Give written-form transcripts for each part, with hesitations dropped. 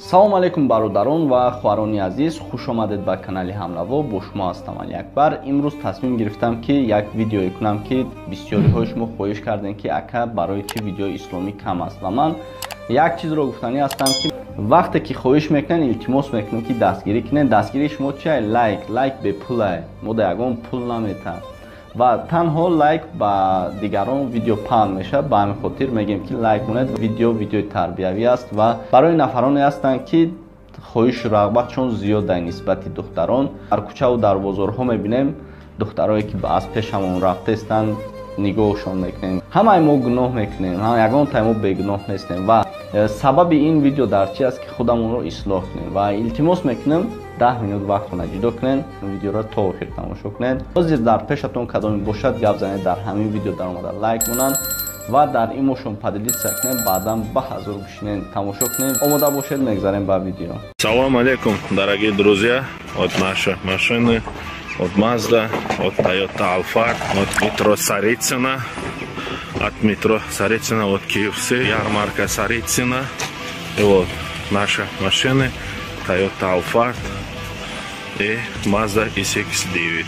Салом алейкум, бародарон ва хоҳарони азиз, хуш омадед ба канали Ҳамнаво. Бо шумо ҳастам Алиакбар. Имрӯз тасмим гирифтам, ки як видеое кунам, ки бисёриҳои шумо хоҳиш кардем, ки ака, барои чӣ видеои исломӣ кам аст. Ва ман як чизро гуфтанӣ ҳастам, ки вақте ки хоҳиш мекунед, илтимос мекунем, ки дастгирӣ кунед. Дастгирии шумо чия? Лайк. Лайк бепулае, мо да ягон пул наметаҳад ва танҳо лайк ба дигарон видео паҳн мешавад. Ба ҳамин хотир мегӯем, ки лайк монед. Видео видеои тарбиявӣ аст ва барои нафароне ҳастанд, ки хоҳишу рағбатшон зиёд дар нисбати духтарон. Дар кӯчаву дар бозорҳо мебинем духтарое, ки аз пешамон рафтаистанд, нигоҳшон мекунем. Ҳамаи мо гуноҳ мекунем, ягонтаи мо бегуноҳ нестем. Ва сабаби ин видео дар чи аст, ки худамонро ислоҳ кунем. Ва илтимос мекунем, 10 минут вақтона ҷудо кунед, видеоро то охир тамошо кунед. Ҳозир дар пешатон кадоме бошад, гап занед, дар ҳамин видео даромада лайк монанд ва дар имошон поделиться кунед. Баъдан ба ҳазур бишинед, тамошо кунед. Омода бошед, мегзарем ба видео. Салом алейкум, дорогие друзья. Вот наша машины, вот Mazda, вот Toyota Alphard, вот метро Царицына, от метро Царицына, вот KFC, ярмарка Царицына, и вот наша машины Toyota Alphard и Mazda CX-9.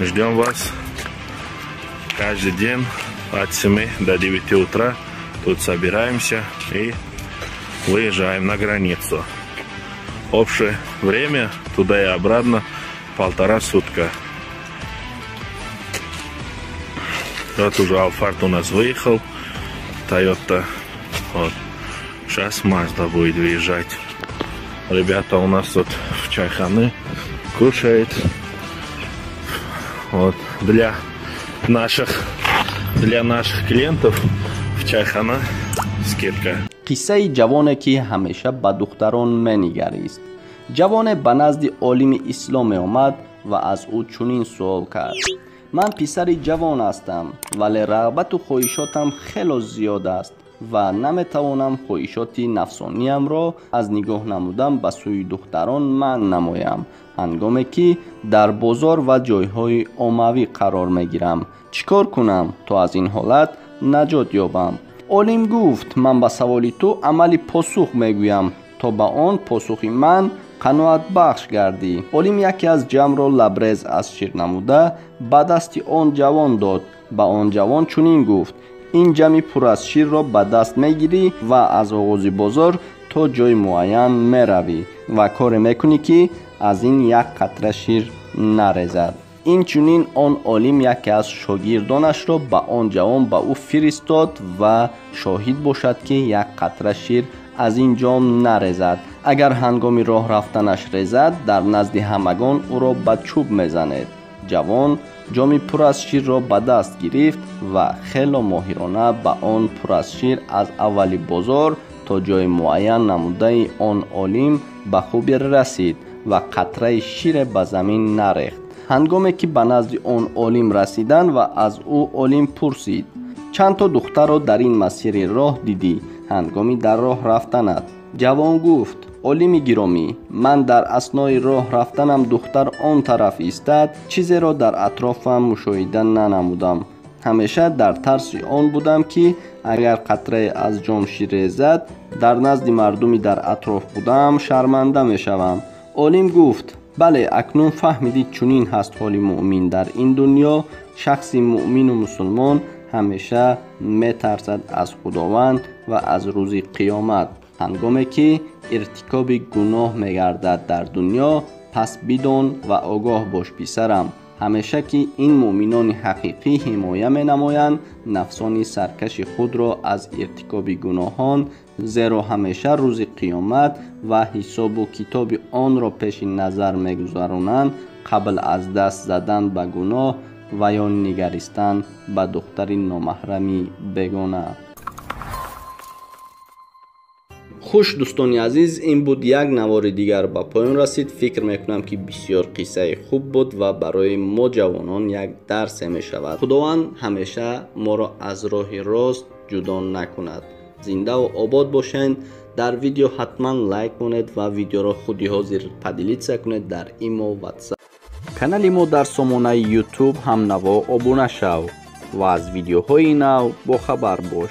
Ждем вас каждый день от 7 до 9 утра. Тут собираемся и выезжаем на границу. Общее время туда и обратно 1,5 сутка. Вот уже Алфард у нас выехал. Toyota. Вот. Сейчас Mazda будет выезжать. Ребята у нас тут в чайханы кушает. Вот для наших клиентов в чайхана скидка. Қиссаи ҷавоне, ки ҳамеша ба духтарон менигарист. Ҷавоне ба назди олими ислом меомад ва аз ӯ чунин суол кард: «Ман писари ҷавон ҳастам, вале рағбату хоҳишотам хело зиёд аст ва наметавонам хоҳишоти нафсониямро аз нигоҳ намудан ба сӯи духтарон манъ намоям, ҳангоме ки дар бозор ва ҷойҳои оммавӣ қарор мегирам. Чӣ кор кунам, то аз ин ҳолат наҷот ёбам?» Олим гуфт: «Ман ба саволи ту амалӣ посух мегӯям, то ба он посухи ман қаноатбахш гардӣ». Олим яке аз ҷамро лабрез аз шир намуда, ба дасти он ҷавон дод. Ба он ҷавон чунин гуфт: «Ин ҷами пур аз ширро ба даст мегирӣ ва аз оғози бозор то ҷои муайян меравӣ ва коре мекунӣ, ки аз ин як қатра шир нарезад». Инчунин он олим яке аз шогирдонашро ба он ҷавон ба ӯ фиристод ва шоҳид бошад, ки як қатра шир аз ин ҷом нарезад. Агар ҳангоми роҳ рафтанаш резад, дар назди ҳамагон ӯро ба чӯб мезанед. Ҷавон ҷоми пур аз ширро ба даст гирифт ва хело моҳирона ба он пур аз шир аз аввали бозор то ҷои муайян намудаи он олим ба хубӣ расид ва қатраи шире ба замин нарехт. Ҳангоме ки ба назди он олим расиданд ва аз ӯ олим пурсид: «Чандто духтарро дар ин масири роҳ дидӣ ҳангоми дар роҳ рафтанат?» Ҷавон гуфт: «Олими гиромӣ, ман дар аснои роҳ рафтанам духтар он тараф истад, чизеро дар атрофам мушоҳида нанамудам. Ҳамеша дар тарси он будам, ки агар қатрае аз ҷом шир резад, дар назди мардуми дар атроф будаам шарманда мешавам». Олим гуфт: «Бале, акнун фаҳмидӣ. Чунин ҳаст ҳоли муъмин дар ин дунё. Шахси муъмину мусулмон ҳамеша метарсад аз Худованд ва аз рӯзи қиёмат. Ҳангоме ки иртикоби гуноҳ мегардад дар дунё, пас бидон ва огоҳ бош, писарам, ҳамеша ки ин муъминони ҳақиқӣ ҳимоя менамоянд нафсони саркаши худро аз иртикоби гуноҳон, зеро ҳамеша рӯзи қиёмат ва ҳисобу китоби онро пеши назар мегузаронанд, қабл аз даст задан ба гуноҳ ва ё нигаристан ба духтари номаҳрами бегона». Хуш, дӯстони азиз, ин буд як навори дигар, ба поён расид. Фикр мекунам, ки бисёр қиссаи хуб буд ва барои мо ҷавонон як дарсе мешавад. Худованд ҳамеша моро аз роҳи рост ҷудо накунад. Зиндаву обод бошед. Дар видео ҳатман лайк монед ва видеоро худи ҳозир поделиться кунед дар имо, Ватсап. Канали мо дар сомонаи Ютуб «Ҳамнаво» обуна шав ва аз видеоҳои нав бохабар бош.